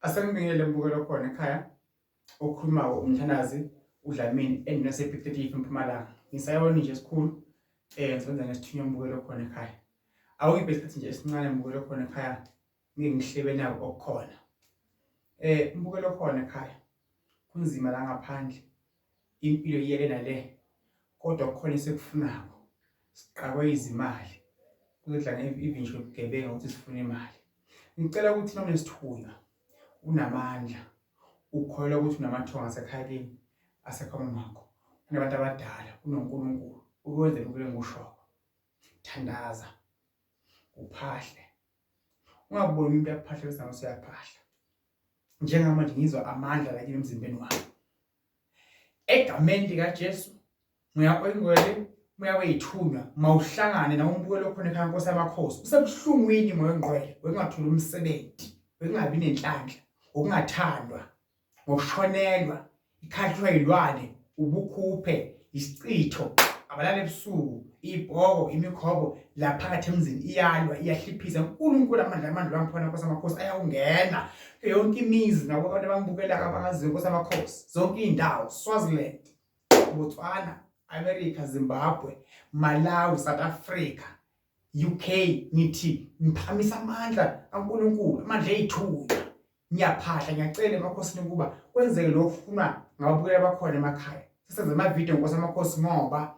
Asengibingelele mbukelo khona ekhaya okhulumayo umthandazi uDlamini endinosepictetif eMpumalanga. Ngisayibona nje esikhulu ngisebenza ngesithunywa mbukelo khona ekhaya. Awungiphe isikhathi nje esincane mbukelo khona ekhaya ngike ngihlebe nako okukhona. Mbukelo khona ekhaya kunzima la ngaphandle impilo iyele nale kodwa kukhona esikufunako siqakwe izimali kuzodla ivinjo yobugebengu ukuthi sifune imali. Ngicela ukuthi noma unesithunywa unamandla ukholelwa ukuthi unamathongo asekhaya kini asekhaya makho kunabantu abadala kunoNkulunkulu ukwenze lokhu engikushoko thandaza uphahle ungaboni umuntu uyaphahle bese nawe usuyaphahla njengamanje ngizwa amandla la kimi emzimbeni wami egameni likaJesu Moya oyingcwele moya weyithunywa mawuhlangane nawe umbukelo okhona ekhaya Nkosi yamakhosi usebuhlungwini moya ongcwele wekungatholi umsebenzi wekungabi nenhlanhla ngokungathandwa ngokushonelwa ikhahlwa yilwane ubukhuphe isichitho abalala ebusuku ibhoko imikhobo la phakathi emzini iyalwa iyahliphisa uNkulunkulu amandla amandla wamphona Nkosi amakhosi ayawungena yonke imizi nabo abantu abangibukelayo abangaziyo Nkosi amakhosi zonke izindawo Swaziland Botswana, America, Zimbabwe, Malawi, South Africa, UK ngithi ngiphakamisa amandla kaNkulunkulu, amandla eyithunywa. Ngiyaphahla ngiyacela emakhosini ukuba kwenzeke lokhu kufunwa ngababukeli abakhona emakhaya. Sesenza amavidiyo Nkosi amakhosi ngoba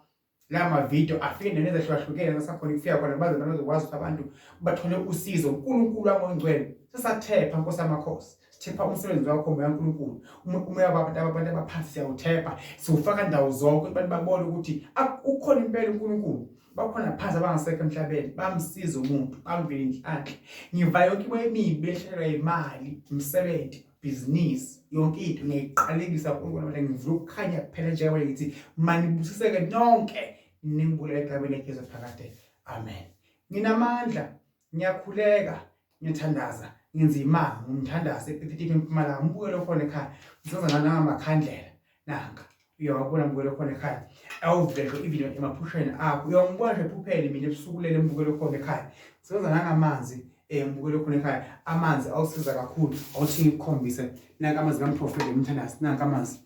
la mavidiyo afike endaweni ezahlukahlukene nasakhona ukufika khona baze bazokwazi ukuthi abantu bathole usizo. uNkulunkulu wami ongcwele sesathepha Nkosi amakhosi. Sithepha umsebenzi wakho moya kaNkulunkulu. Umoya wabantu abantu abaphansi siyawuthepha, siwufaka ndawo zonke abantu babone ukuthi ukhona impela uNkulunkulu. Bakhona phansi abangasekho emhlabeni, bamsiza umuntu, bamvile inhlanhla. Ngiva yonke imoya emibi ehlelwa imali, umsebenzi, bhizinisi, yonke into ngiyayiqalekisa uNkulunkulu manje ngivula ukukhanya kuphela njengoba ngithi manibusiseke nonke ningibulele egameni likaJesu phakade. Amen. Nginamandla, ngiyakhuleka ngiyathandaza ngenza imanga ngumthandazo ePipipi eMpumalanga umbukelo khona ekhaya ngisebenza nangamakhandlela nanka uyawabona mbukelo khona ekhaya awuvule nje even emaphusheni akho uyawungibona nje ephupheni mina ebusuku lele mbukelo khona ekhaya ngisebenza nangamanzi mbukelo khona ekhaya amanzi awusiza kakhulu awuthi ngikukhombise nanka amanzi kamprofeti umthandazo nanka amanzi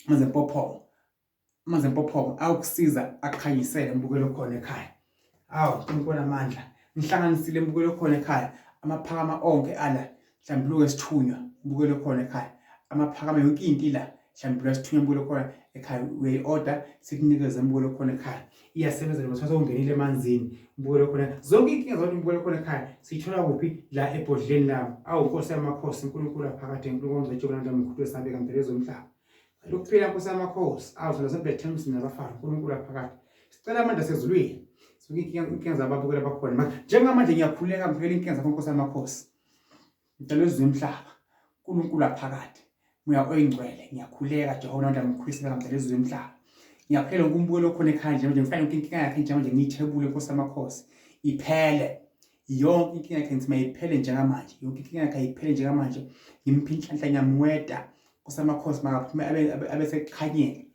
amanzi empophoma amanzi empophoma awukusiza akukhanyisele mbukelo khona ekhaya awu uNkulunkulu amandla ngihlanganisile mbukelo khona ekhaya amaphakama onke ala hlambuluka esithunywa mbukelo khona ekhaya amaphakama yonke into ila hlambuluka esithunywa mbukelo khona ekhaya uyayi-order sikunikeze mbukelo khona ekhaya iyasebenza noma uthatha ungenile emanzini mbukelo khona zonke inkinga zonke mbukelo khona ekhaya siyithola kuphi la ebhodleni lami awu nkosi yamakhosi uNkulunkulu aphakade uNkulunkulu ongcwele namandla mkhulu esabeka mdala ezomhlaba Ukuphila Nkosi yamakhosi awu thina sebethembisa nabafana uNkulunkulu aphakathi sicela amandla asezulwini sonke inkinga zababukela bakhona manje njengamanje ngiyakhuleka ngiphela inkinga zakho Nkosi yamakhosi ngicela ezwe emhlaba uNkulunkulu aphakathi moya oyingcwele ngiyakhuleka Jehova namandla mkhulu sebeka ngicela ezwe emhlaba ngiyaphela ukumbukela okhona ekhaya nje manje ngifake yonke inkinga yakhe njengamanje ngiyithebule Nkosi yamakhosi iphele yonke inkinga yakhe ngithi mayiphele njengamanje yonke inkinga yakhe ayiphele njengamanje ngimphi inhlanhla ngiyamweda kusamakhosi makaphume abe sekukhanyeni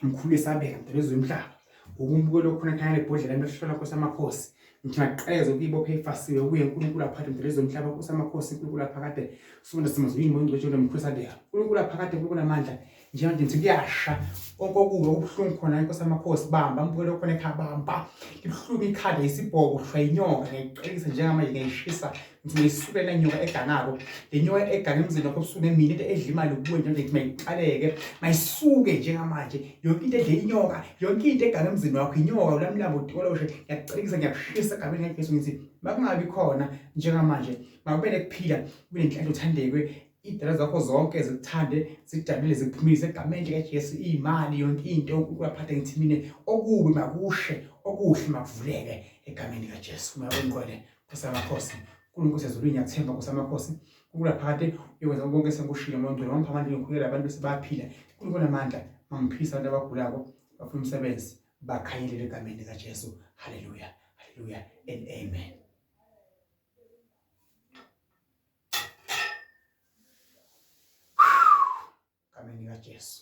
mkhulu esabeka mdala ezwe umhlaba ukumbukela okhona ekhaya lebhodlela lami ehlola nkosi amakhosi ngithi ngaqaleza ukuyibopha ifasiwe kuye uNkulunkulu aphakade mdala ezwe umhlaba nkosi amakhosi uNkulunkulu aphakade sifunda simazwini ngongcwetshelo mkhulu esabeka uNkulunkulu aphakade uNkulunkulu amandla njengoba ngithi kuyasha konke okubi okubuhlungu khona inkosi amakhosi bamba mbukelo khona ekhaya bamba ibuhlungu ikhanda isibhoko uhlwa inyoka ngiyayiqalekisa njengamanje ngiyayishisa ngithi ngiyisukela inyoka egangako le nyoka eganga emzini wakho ebusuku nemini into edla imali kuwe nje ngithi mayiqaleke mayisuke njengamanje yonke into edla inyoka yonke into eganga emzini wakho inyoka ulamlambo udikoloshe ngiyakuqalekisa ngiyakushisa egameni likaJesu ngithi makungabi khona njengamanje makube nekuphila kube nenhlanhla uthandekwe Iy'dalwa zakho zonke zikuthande zikujabulele zikuphumise egameni likaJesu iy'mali yonke into uNkulunkulu aphathe ngithi mina okubi makushe okuhle makuvuleke egameni likaJesu umoya oyingcwele Nkosi yamakhosi uNkulunkulu sezulwini ngiyakuthemba Nkosi yamakhosi uNkulunkulu aphakade uyokwenza konke esengikushilo moya ongcwele wangipha amandla ngikhulekela abantu bese bayaphila uNkulunkulu amandla mangiphilisa abantu abagulako bafuna umsebenzi bakhanyelele egameni likaJesu haleluya haleluya and amen. Gameni likaJesu.